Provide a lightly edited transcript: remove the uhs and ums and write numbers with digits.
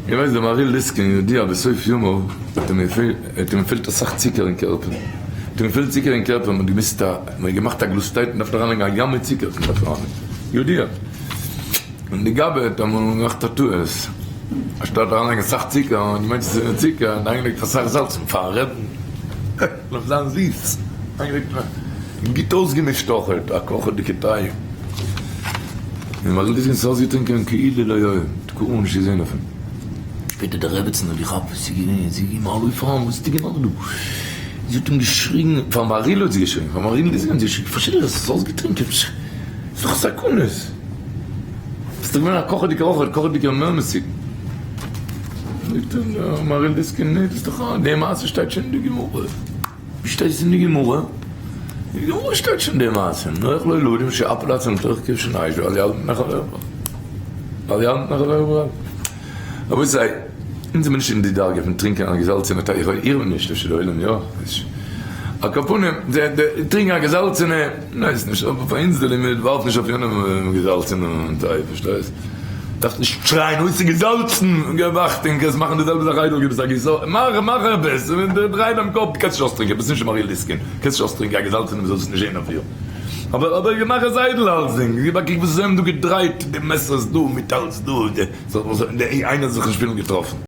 איר ווייסט דער מהריל דיסקין ידוע בסוף ימיו האט אים האט אים געפעלט אסאך צוקער אין קערפער, האט אים געפעלט צוקער אין קערפער, מען האט געמוזט א, מען האט געמאכט א גלאז טיי, מען דארף אריינלייגן א ים מיט צוקער מען דארף אריינלייגן, ידוע. און די גבאי האט אמאל געמאכט א טעות, אנשטאט אריינלייגן אסאך צוקער, האט געמיינט עס איז צוקער, האט אריינגעלייגט אסאך זאלץ, און פארן רעדן זאל זיין זיס, אריינגעלייגט גוט אויסגעמישט אויכעט, א קאכעדיגע טיי, און מ'האט געזען ס'איז אויסגעטרינקען כאילו לא היה, מ'האט גארנישט געזען דערפון. שפעטער די רעבעצן האט געכאפט וואס איז געווען, זי איז געגעבן א לויף אריין, וואס האסטו געמאכט דא? זי האט אים געשריגן, פאר מהריל האט זי געשריגן, פאר מהריל האט זי געשריגן, פארשטייט זיך אז ס'איז אויסגעטרינקען, ס'איז דאך סכנות. ביסט דאך געווען א קאכעדיגער אויך, א קאכעדיגער מערמעסיג. זאגט אים דער מהריל דיסקין, נו, דאס איז דאך א, די מעשה שטייט שוין אין די גמרא. ווי שטייט עס אין די גמרא? אין די גמרא שטייט שוין די מעשה, נוח לא ילדים שאפו לעצמם תוך כבשן האש ואל ילד מפני חברו. ואל ילד מפני חברו. רבותי, אונז זעמיר נישט אין די דרגה פון טרינקען א געזאלצענע טיי, איך בין נישט, אפשר די עולם יא, על כל פנים, טרינקען א געזאלצענע, ווייס נישט, אבער פאר אונז די לימוד, ווארף נישט אויף יענעם געזאלצענע טיי, פארשטייסט? דארפסט נישט שרייען אוי ס'איז געזאלצן, געב אכטונג, קענסט מאכן די זעלבע זאך איידל, גיב עס א גיס, מאך מאך עפעס, דריי דיין קאפ, דו קענסט נישט אויסטרינקען, ביסט נישט מהריל דיסקין, קענסט נישט אויסטרינקען א געזאלצענע מ'זאל עס נישט זען אויף דיר, אבער אבער מאך עס איידל אלצדינג, גיב א קוק וואס זיי האבן דא געדרייט די מעסערס דא מיט אלץ דא. איינער האט זיך נישט פילן געטראפן.